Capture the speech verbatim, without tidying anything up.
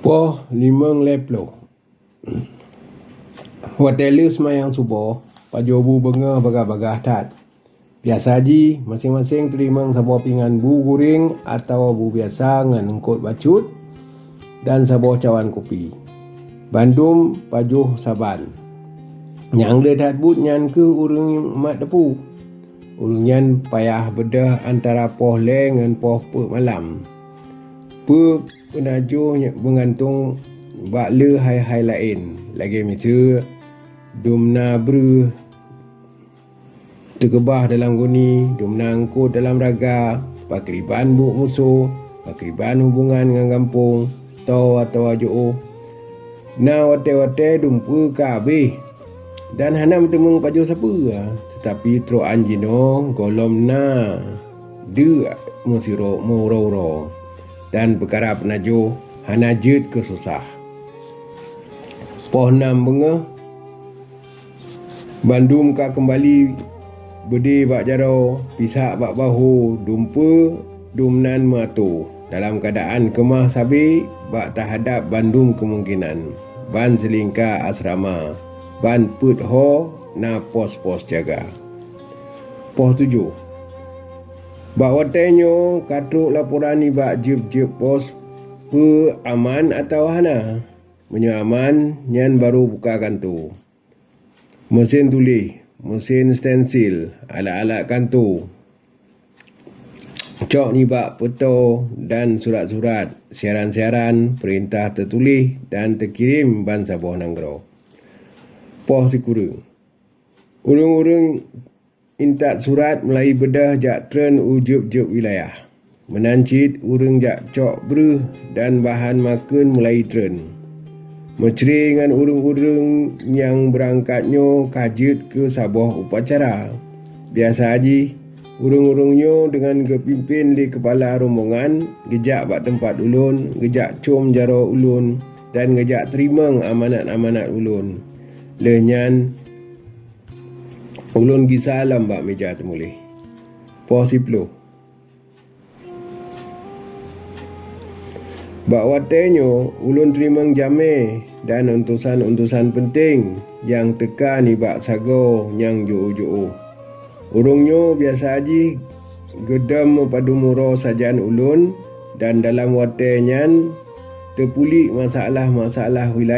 Poh limong lhèe ploh. Watèe lheueh seumayang suboh, pajoh bu beungoh bagah-bagah that. Biasa jih, maséng-maséng teurimong saboh pingan bu guréng atawa bu biasa ngon eungkôt bacut dan saboh cawan kupi. Bandum pajoh saban. Nyang le that buet nyan kheueh ureuëng mat teupeu. Ureuëng nyan payah beudôh antara poh lhèe ngon poh peuet malam. Peue peunajoh beugantong bak le hai-hai laén, lagèe miseue, dumna breuh teukeubah dalam guni, dumna eungkôt dalam raga, pakriban buet musoh, pakriban hubongan ngon gampông, tô atawa jiôh. Na watèe-watèe dumpeue ka habéh, dan hana meuteumeung pajoh sapeue, teutapi trokan jinoe gohlom na deuk meusiro meuuroe-uroe, dan peukara peunajoh hana jeuet keu susah. Poh nam beungoh, bandum ka keumbali beudé bak jaroe, pisak bak bahô, dumpeue dum nan meuatô, dalam keuadaan keumah sabé bak teuhadab bandum keumungkinan, ban silingka asrama, ban peuet ho na pos-pos jaga. Poh tujoh. Bak watèe nyoe ka trok laporan nibak jeueb-jeueb pos peue aman atawa hana. Meunyoe aman, nyan barô buka kantô. Meusén tuléh, meusén stensil, alat-alat kantô, cok nibak peutoe dan surat-surat, siaran-siaran, peurintah teutuléh dan teukirém ban saboh nanggroe. Poh sikureueng. Ureuëng-ureuëng intat surat mulai beudôh jak treun u jeueb-jeueb wilayah. Meunan cit ureuëng jak cok breuh dan bahan makheun mulai treun. Meucre ngon ureuëng-ureuëng nyang beurangkat nyoe ka jeuet keu saboh upacara. Biasa jih, ureuëng-ureuëng nyoe deungon geupimpén lé keupala rombongan geujak bak teumpat ulôn, geujak com jaroe ulôn, dan geujak teurimong amanat-amanat ulôn. Lheueh nyan, ulôn gisa lom bak meuja teumuléh. Poh siploh. Bak watèe nyoe ulôn teurimong jamé dan utosan-utosan peunteng nyang teuka nibak sagoe nyang jiôh-jiôh. Ureuëng nyoe biasa jih geudong meupadum uroe sajan ulôn, dan dalam watèe nyan teupuléh masalah-masalah wilayah